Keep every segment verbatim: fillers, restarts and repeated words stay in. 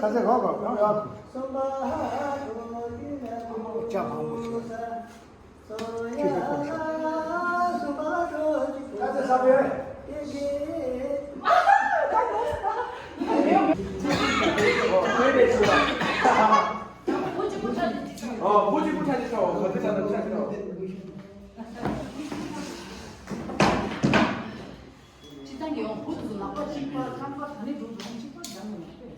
ཁ་ཟས་གོ་གོ་གང་ཡོད། ཅག་མང་པོ་ཞིག་ཁྱོད་ཀྱི་སྐོར་ཞིག་ཁ་ཟས་ཟ་བའི། ཨོ། སྤྱི་བཏང་གི་ཡོང་བུ་དུ་ལག་པ་གཅིག་པ་རྐང་པ་ད་ནི་འགྲོ་འགྲོ་གཅིག་པ་འཇམ་ཡོང་བ།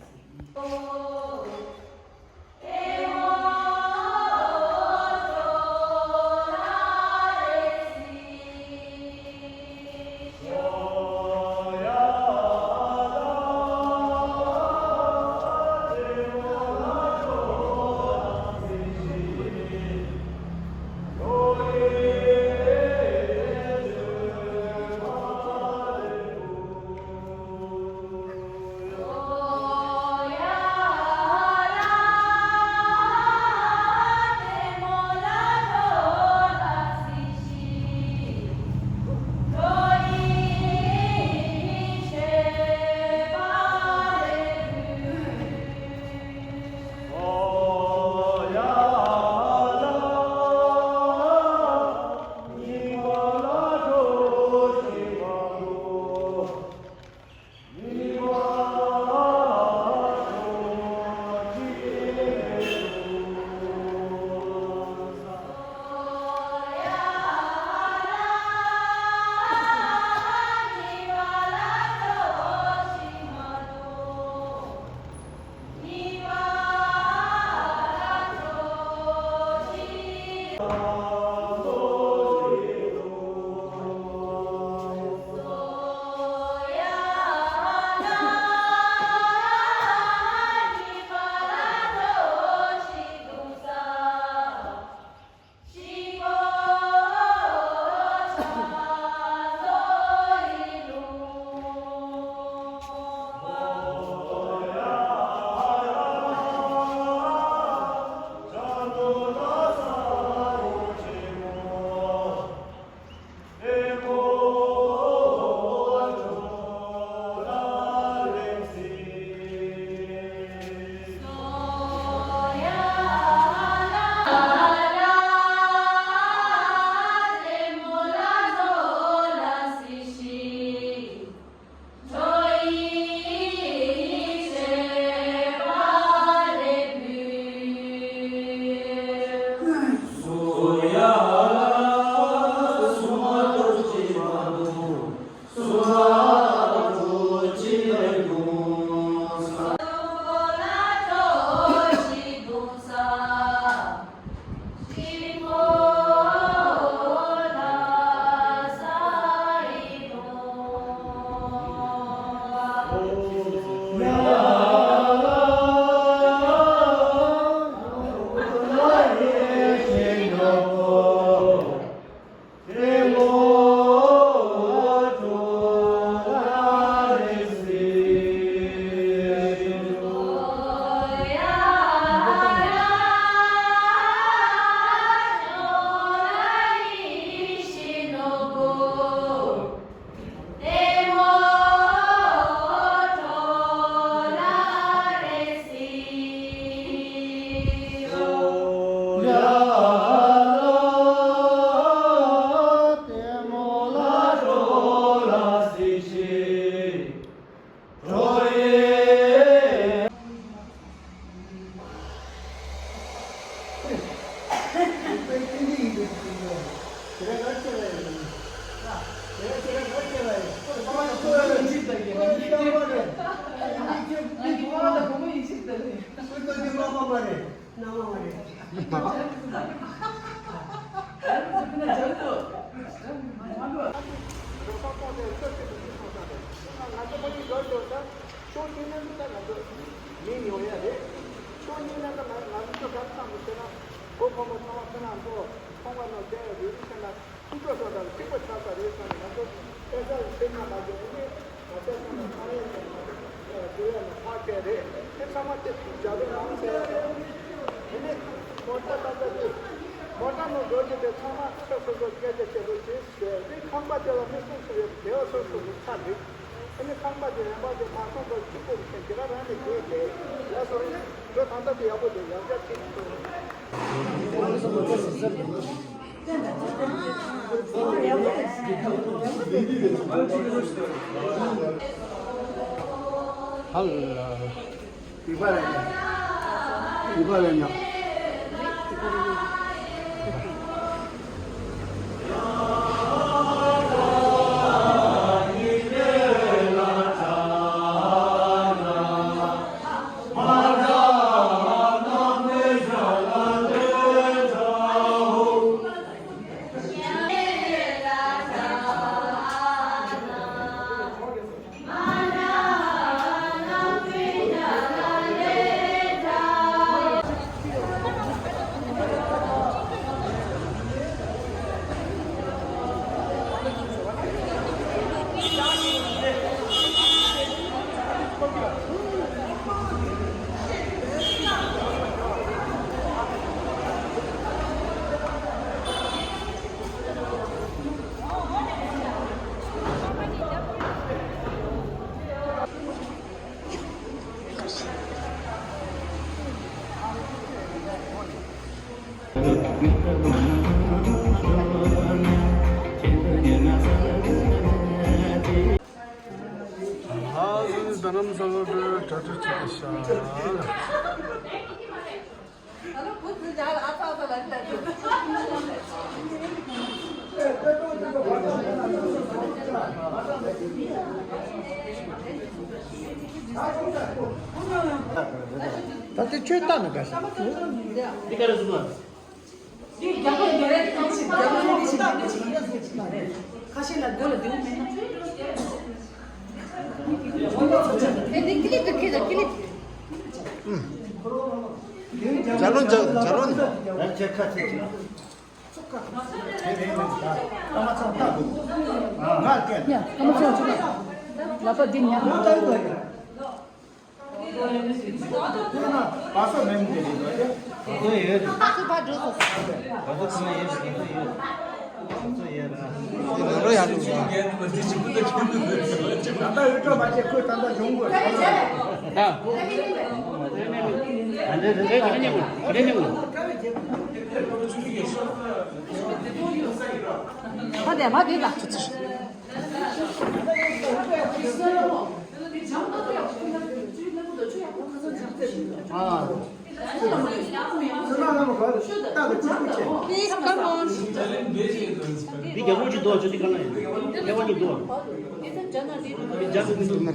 ཁོང་ཚོས་ཆོས་བྱེད་དུ་ཅི་སོང་ཙང་རེད། ང་ཚོ་ཕ་གི་འགྲོ་འགྲོ་ད་ཕྱོགས་གཉིས་ནས་ད་ང་ཚོ་མི་ཉོ་ཡ་རེད། ཕྱོགས་གཉིས་ནས་ད་ང་ང་ཚོ་ག་རེ་བསམ་གི་ཟེར་ན། བོད་ཕོ་མོ་ཚང་མ་ཁྱེད་རང་ཚོ་ཚོང་པ་ནང་བསྡད་ཡོད་རེད། ཁྱེད་རང་ཐུགས་སྤྲོ་ཚོ་དང་གཅིག་པ་ཆགས་པ་རེད་བསམ་ནས། ང་ཚོ་སྐད་ཆ་བཤད་ན་མ་བྱས་ནས་ང་ཚོ་ཚང་མ་ཚང་ཡོད་ཀྱང་ང་ཚོ་ཡོད་ཡ་ནས་ཕར་བསྡད་རེད། དེ་ཚང་མ་དེ་ཐུགས་རྒྱལ་པོ་ནང་བསྡད་ཡ་རེད། དེ་ནས་མོ་ཊ་ཏག་ཏག་ཅིག་མོ་ཊ་ནང་འགྲོ་རྒྱུ་དེ་ཚང་མ་ཁྱོད་སོ་སོ་སྐད་ཆ་བཤད་དགོས་ཀྱི། དེ་ཁང་པ་དེ་ལ་མི་སུ་སུ་ཡོད། དེ་བ་སོ་སོ་སོ་ཆ་འགྲིག་ཨ་ནི་ཁང་པ་དེ་རན་པ་དེ་མ་སོང་བར་གཅིག་པོ་རེད། དེ་ག་རང་ནས་དེ་དེ་ལ་སོང་ཡིན། ཁྱོད་ད་ལྟ་དེ་ཡག་པོ་དེ་ཡང་བསྐྱར་ཅིག་ཐུག་ཧ་ལ། ད་དེ་ཁྱོད་ལྟ་ན་དགའ་ཤག་འདི་ག་རེ་བཟོ་བ། ཁ་ཤས་ལ་སྒོ་ལ་བདེ་བོ་མེད་ན། ཨེ་འདི་ཀི་ལིབ་དུ་ཁྱེར་དང་ཀི་ལིབ། ཇ་རོན་ཇ་ཇ་རོན། ཨ་ཁྱེད་ཁ་ཚིག་ཅིག་ཡ། ཀ་མ་ཚང་ཚུགས་ལ་ལ་པ་འདི་ཉ། Please come on. འདི་རྒྱབ་ལོགས་ཅིག་འདུག་ཅོ་འདི་གང་ན་ཡིན། ལྟེ་བ་གཉིས་འདུག་འདི་རྒྱབ་ལོགས་འདི་འདུག་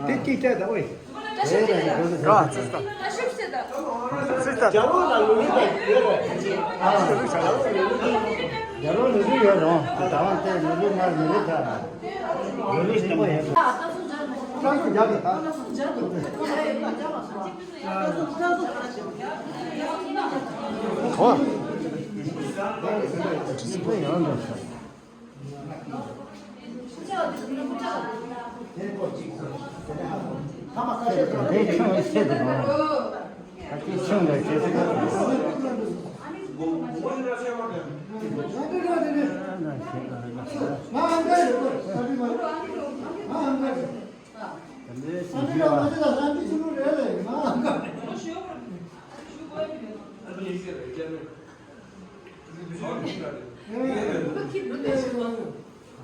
དེ་ཅི་བྱས་ད་ཨོའི། ར་ཙི་ཙི། ཙི་ཙི། རྒྱ་ལོ་ལ་ལུ་ལུ་དང་ཡོད་རེད། རྒྱ་ལོ་ལུ་ལུ་ཡོད་རུང་ད་བང་དེ་ལུ་ལུ་མ་ལུ་ལུ་ད་ལུ་ལུ་ཞིག་ཡོད། ཁྲ་ཚོ་རྒྱ་གི་ད། ཨོ། ཙི་ཙི་ཡང་འདྲ། དེ་ཆུང་ཟེར་དུ་རུང་། ད་དེ་ཆུང་ལ་ཁྱེད་ཚོ་ད་ལས་སུ་བཞི་བ། ཁྱེད་ཚོ་ཁྱེད་ཚོ་ཁྱེད་ཚོ་ཁྱེད་ཚོ།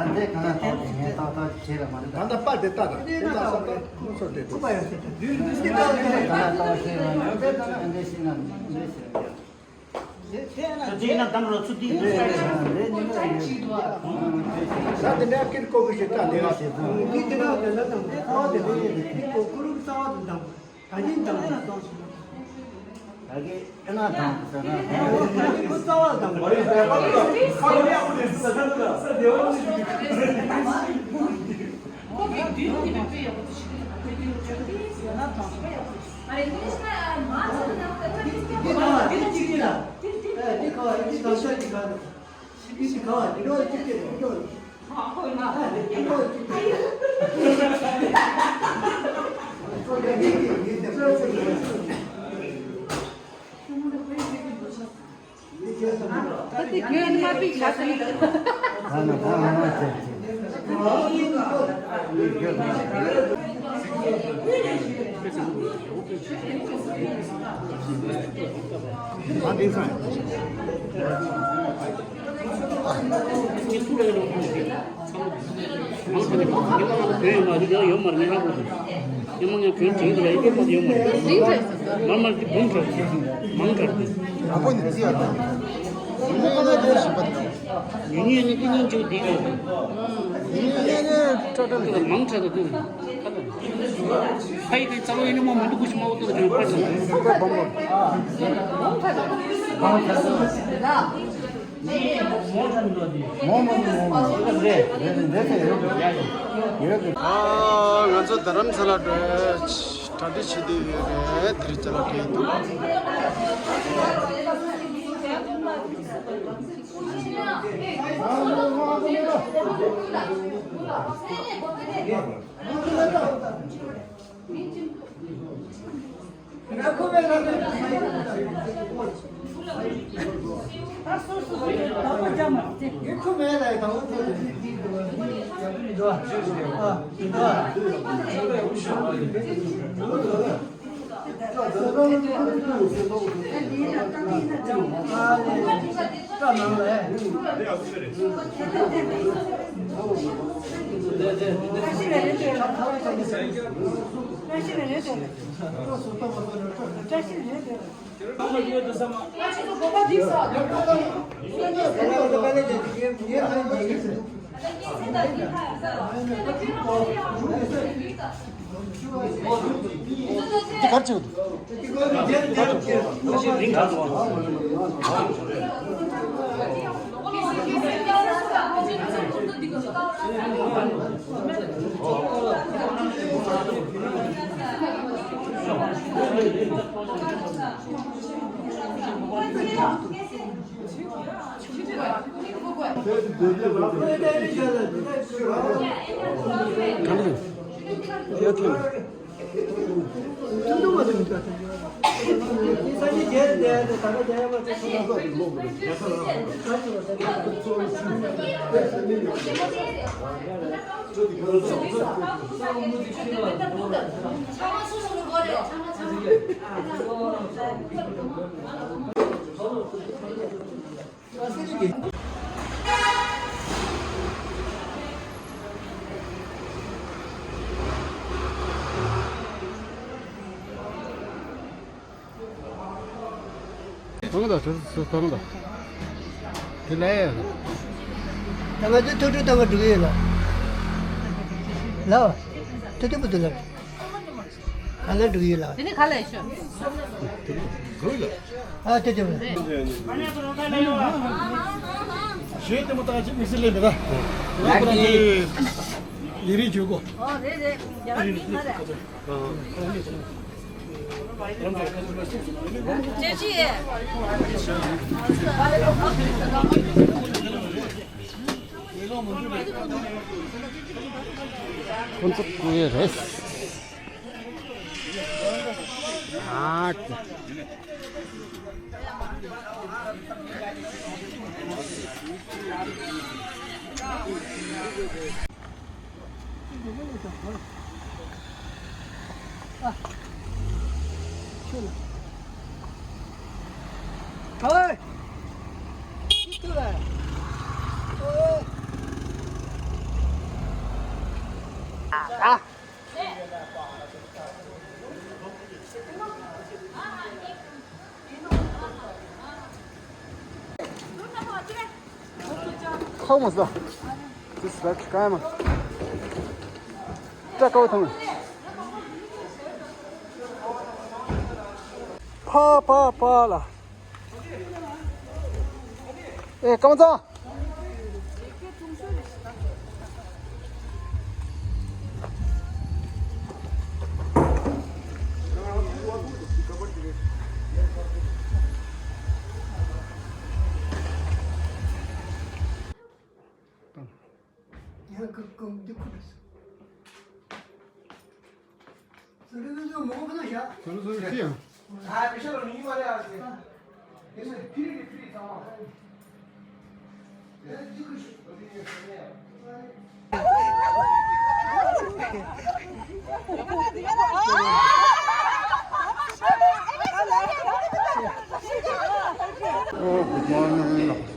ད་འདི་གང་ལ་བཏང་དེ་ངས་ཏག་ཏག་བྱས་ལ་མ་རེད། ད་ད་པ་དེ་ལྟ་དང་དེ་ལྟ་ས་དེ་ཁོ་ཚོ་དེ་འདུག་ད་འདི་གང་ལ་བཏང་བྱས་ལ་འདི་ལྟ་ན་འདི་ཤེས་ན་འདི་ཤེས་ན། ད་དེ་ན་དམ་རོ་ཚུ་དེ་འདུག་ས་ཡ། ད་དེ་འདྲ་ཀིར་ཀོ་གི་ཞིག་ད་དེ་བ་དེ་ཚོ་འདི་དེ་ན་དེ་ན་དང་དེ་ཚོ་དེ་དེ་ཀིར་ཀོ་ཀུ་རུ་རྩ་བ་དུ་དང་། ད་གིན་དང་དུ་གཏོང་སོང་། ད་གིན་ཨེ་ན་དང་དུ་ཟེར་ན། ད་གིན་ཁོ་རྩ་བ་དང་། ཁོ་གི་བདུན་གྱི་མེ་དཔེ་ཡག་པོ་ཞིག་ལ་ཁོས་དུས་ཆོག་དུས་ཟེར་ན་དང་། ཨ་རེ་དེ་ནི་ཤ་མ་ཚ་ན་ད་ད་དེ་དེ་དང་དེ་གཅིག་གི་ལ། དེ་དེ་ཨ་དེ་ག་བ་དེ་དང་ཤ་དེ་ག་ནི། ཞི་བདེ་ཞིག་གང་ལ་འདི་འགྲོ་ཅིག་སྐྱེས་འགྲོ། ཨ་ཁོ་ན་ཨ་ནི་འདི་འགྲོ་ཅིག་སྐྱེས། ཁོ་ཡ་ཡིག་གི་ཡིག་དེ་སོ་སོ་ཡོད་ཅིག་ད་དེ་གྱོན་ནི་མ་པི་ཤ་ཟེར་ནི། ད་ན་ད་ང་ང་ཅེ་ཅེ། མང་དྲགས་འདུག་ཕ་ཡི་དེ་རྩ་བ་ཡིན་ནི་མོ་མི་འདུག་ཁུ་ཤི་མ་འོ་ཏོ་ཅོ་པར་ཅོ། མོ་མོ་མོ་མོ་རེད་རེད་རེད་རེད། ཨ་ང་ཚོ་རྡ་རམ་ས་ལ་འགྲོ་གྲ་སྒྲིག་བྱེད་དུ་ཡོད་རེད། དེ་རིང་ཅ་ལག་སྤྲད་འདུག་གང་དུ་ཡོད་ཐེངས། ཐང་ད་སུ་སུ་ཐང་ད། དེ་ལས། ད་ང་ཚོས་ཐུགས་སྤྲོ་བཏང་ག་འགྲོ་གི་ཡོད་ལ། ལ། ཐུགས་སྤྲོ་བོ་དུ་ལ། ག་ལ་འགྲོ་གི་ཡོད་ལ། དེ་ནི་ག་ལ་ཤོད། ཨ་དེ་དེ་མ། ཞེས་དེ་མ་ད་ཅི་མི་སྲིད་ལས་མེད་ད། ང་ཚོ་ཡི་རིགས་བརྗོད་གོ། ཨོ་རེད་རེད། རྒྱ་གར་མི་མ་རེད། ཁོང་ཚོ་ཀུ་ཡེ་རེད། ཨ་ཀི། ཁོག་མ་ཟ། ཅི་ཟ་ཁི་ཀ་མ། ཏྲ་ཀའོ་ཐང་། ཕ་ཕ་ཕ་ལ། ཨེ་ཀང་ཚང་། Oh, good morning.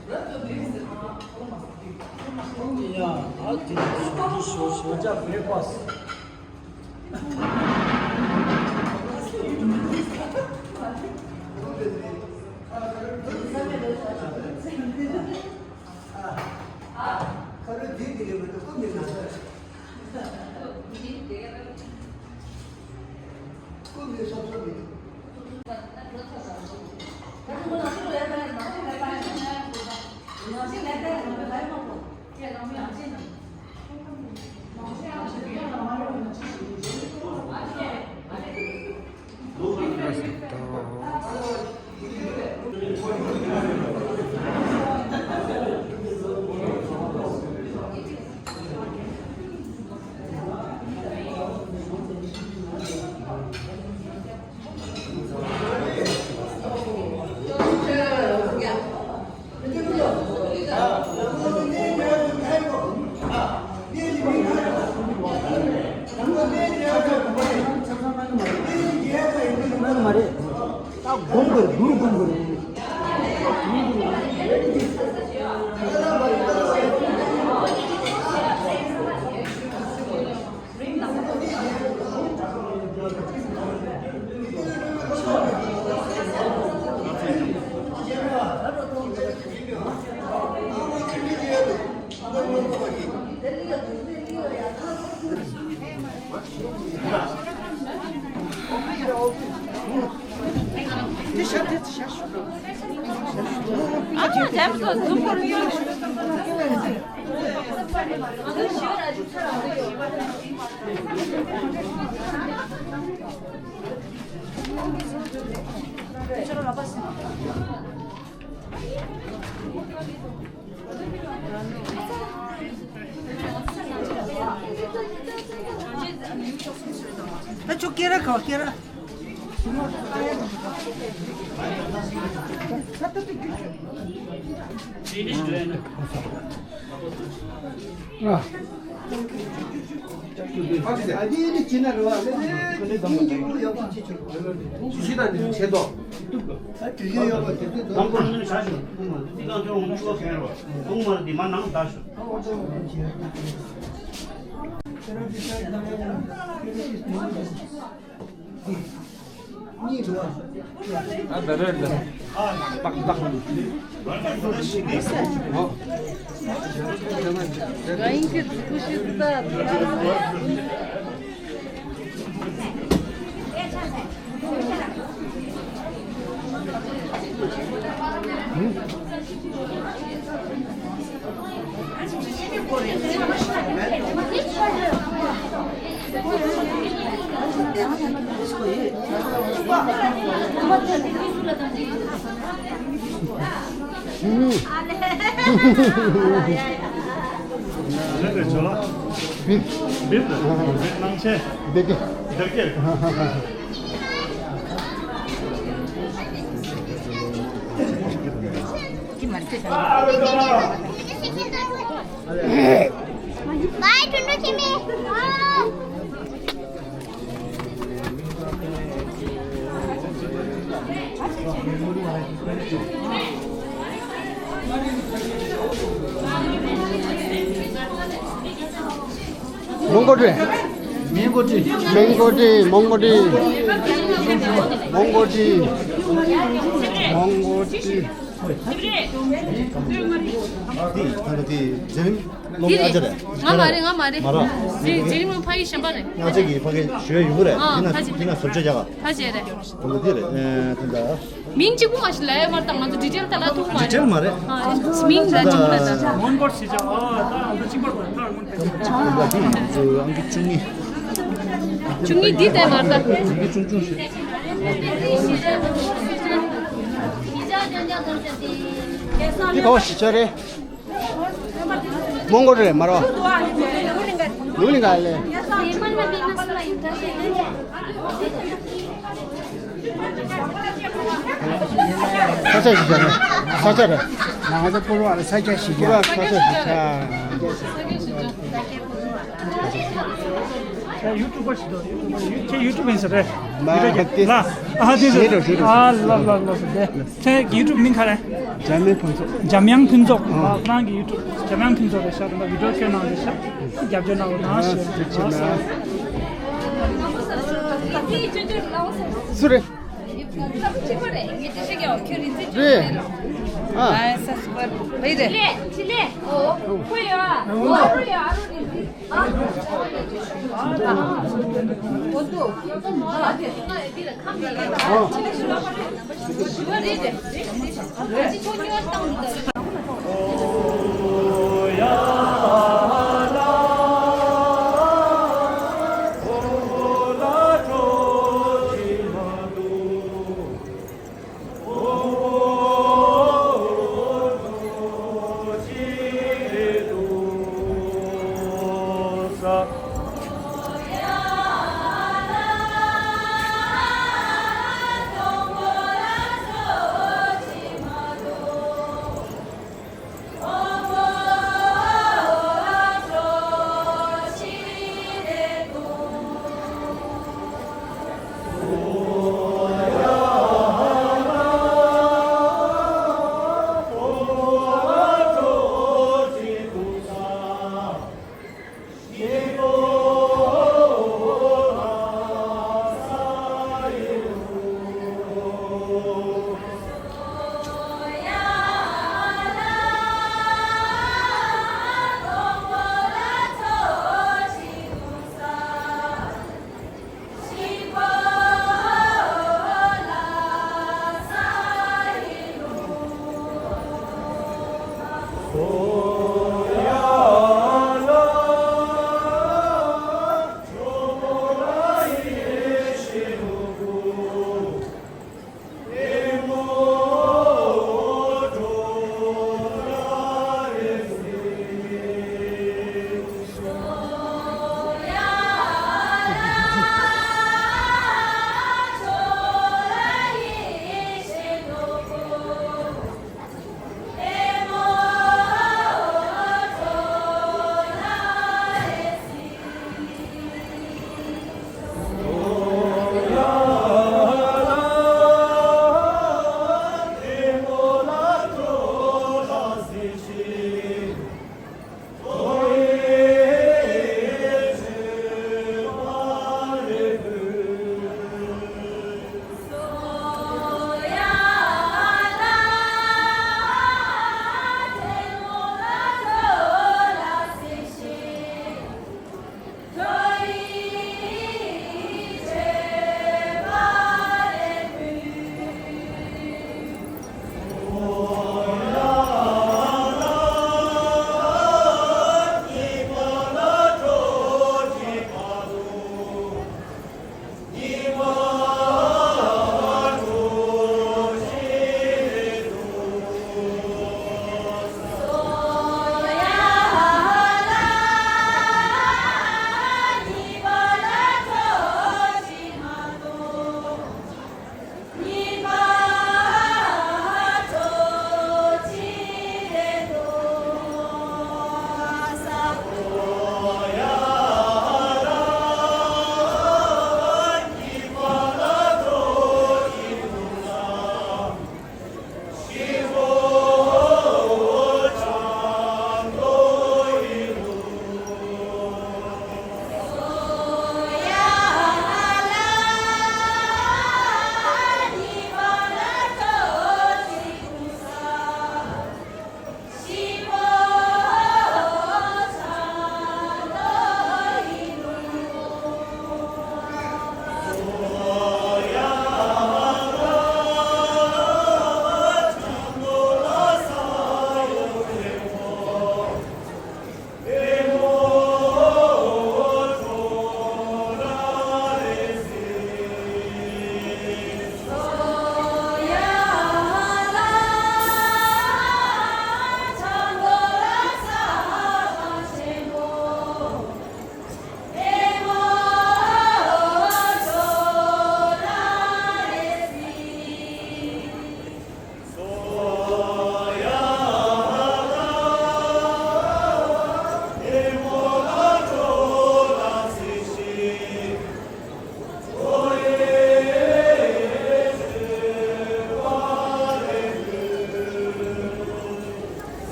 ད་ཆུ་སྐེ་ར་ག་སྐེ་ར། མོང་གོ་ཏྲི། མོང་གོ་ཏྲི། མོང་གོ་ཏྲི། མོང་གོ་ཏྲི། མོང་གོ་ཏྲི། འདི་ད་ལྟ་དེ་འཛིན་རིམ་སློབ་འདི་གྲྭ་རེད། ང་མ་རེད། ང་མ་རེད། མ་རེད། འཛིན་འཛིན་རིམ་ཕ་ཡི་གཞན་པ་རེད། ང་ཚོ་གི་ཕ་གི་ཞུ་ཡ་ཡོད་རེད། ཨ་དེ་ན་ཕ་གི་དེ་ན་ཟུར་ཆ་རྒྱག་ག་ཕ་གི་རེད། ད་ལྟ་དེ་རེད། ཨ་ད་ལྟ། མིང་གཅིག་པུ་མ་ཞིག་ལབ་ཡ་མ་རེད། ད་ང་ཚོ་ཌི་ཊེལ་ད་ལབ་ཐུབ་མ་རེད། ཌི་ཊེལ་མ་རེད། ཨ་མིང་ལ་གཅིག་པུ་ལ་ད། མོན་གོར་ཞེས་བྱ། ཨ་ད་ང་ཚོ་གཅིག་པར་ད་ད་མོན་གོར། ད་ལྟ་དེ་ང་ཚོ་ཨང་ཀི་བཅུ་གཉིས། བཅུ་གཉིས་འདི་ལྟ་མ་རེད་ད། ཨང་ཀི་ཆུང་ཆུང་ཞིག་འདི་ག་བ་ཞིག་ཆ་རེད། མོང་གོ་རེད་མ་རོ། ལུག་ལིང་ག་ལེ། ས་ཆ་ཞིག་ཆ་རེད། ས་ཆ་རེད། ང་ཚོ་པུར་བ་ལ་ས་ཆ་ཞིག་པུར་བ་ཆ། ས་ཆ་ཞིག་ཆ། ཡུ་ཊུབ་པར་ཞིག་འདུག་ཡུ་ཊུབ་པར་ཡུ་ཁྱེད་ཡུ་ཊུབ་ཡིན་ཟེར་རེད། མ་ཡུ་ཊུབ་དེ། ལ་ཨ་དེ་ཞེ་དྲག་ཞེ་དྲག་ཨ་ལབ་ལབ་ལབ་ཟེར་དེ། ཁྱེད་ཡུ་ཊུབ་མིང་ག་རེ། འཇམ་དབྱངས་ཕུན་ཚོགས། འཇམ་དབྱངས་ཕུན་ཚོགས། ཨ་ཁོ་རང་གི་ཡུ་ཊུབ་འཇམ་དབྱངས་ཕུན་ཚོགས་རེད་ཤག་དེ་འདྲ་བི་ཌིའོ་བསྐྱོན་གནང་རེད་ཤག་རྒྱབ་སྐྱོར་གནང་རོགས་གནང་ཞེས། ཨ་ཐུགས་རྗེ་གནང་། སུ་རེད། རེད། ཨ།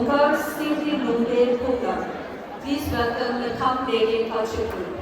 First City Lumbe Program. Please welcome the Kham Lege Culture Group.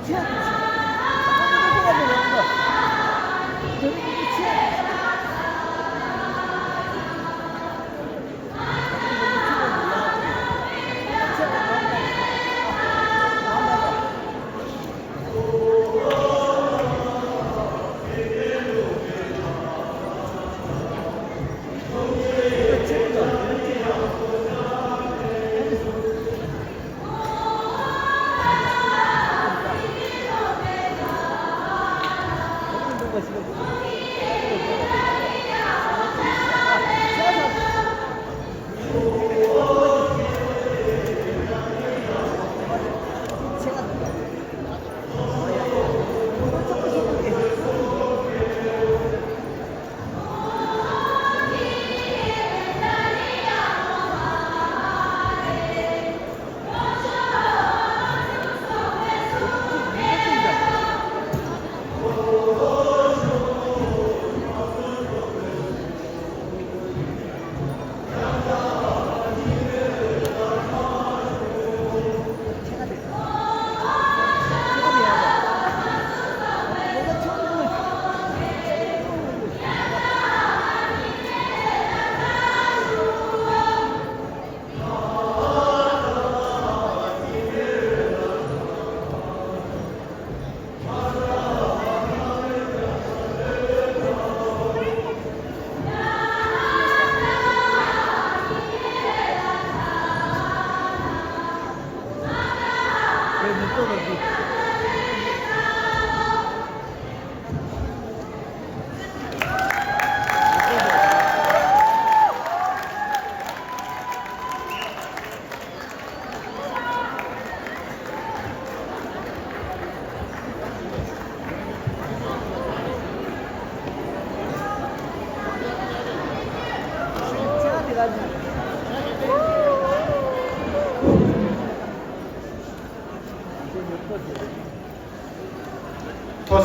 ཐུགས་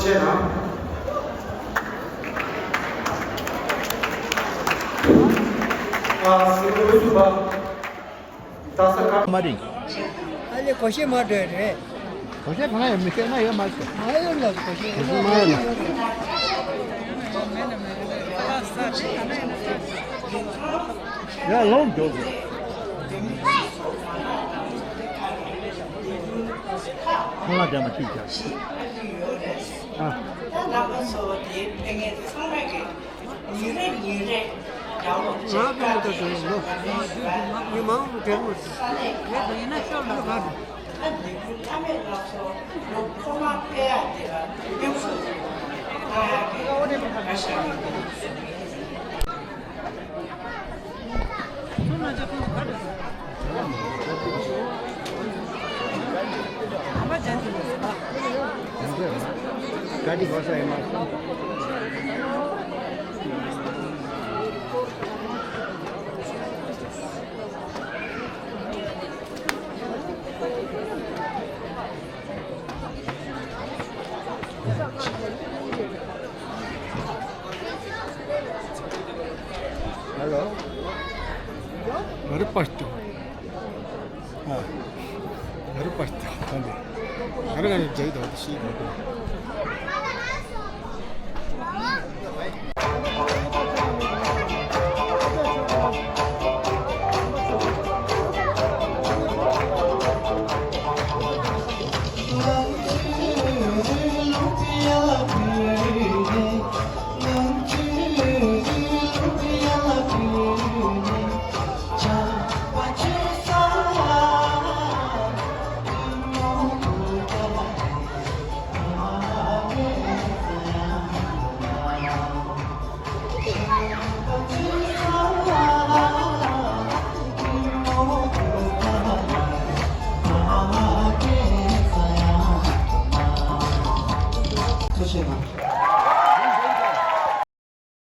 རྗེ་གནང་། ཨ་སྲིད་སྐྱོང་འོས་བསྡུ་པ། ད་ས་ཁ། མ་རེད། ཨ་ལེ་གོ་ཤེས་མ་འགྲོ་རེད། གོ་ཤེས་གང་ཡང་མི་ཤེས་ན་ཡོད་མ་ཤེས། མ་ཡོད་ལ་གོ་ཤེས་གོ་ཤེས་མ་ཡོད་ལ། ཡ་ལོག་འགྲོ་དགོས། ཁོང་ལ་འདྲ་མ་ཅིག་ཀྱང་། ཨ། ད་ནང་པ་ཚོ་དེ་ཕེབས་མཁན་ཚང་མས་ཀྱི་ཉིན་རེ་ཉིན་རེ་རྒྱལ་བ་ང་ཕེབས་མི་ཐུབ་ཟེར་ལོ། ཉི་མ་འོང་དྲན་མོ། ཡིན་ན་ཤོར་ལ་ག་རེ། ད་འདི་ཀུན་ཐ་མེད་ལ་སོགས་ལོ་འཁོར་མ་ཕེབས་ཡ་དེ་ལ་སྙོམས་སུ་བཏང་ཡ་གི་བཀའ་ཤག་གི་ཧེ་ལོ། ང་རི་པ་ཏོ། ཨ། ང་རི་པ་ཏོ། ད་འདི། ང་རི་ང་རི་རྒྱ་ཡིག་དང་ཤེས་ཡོད།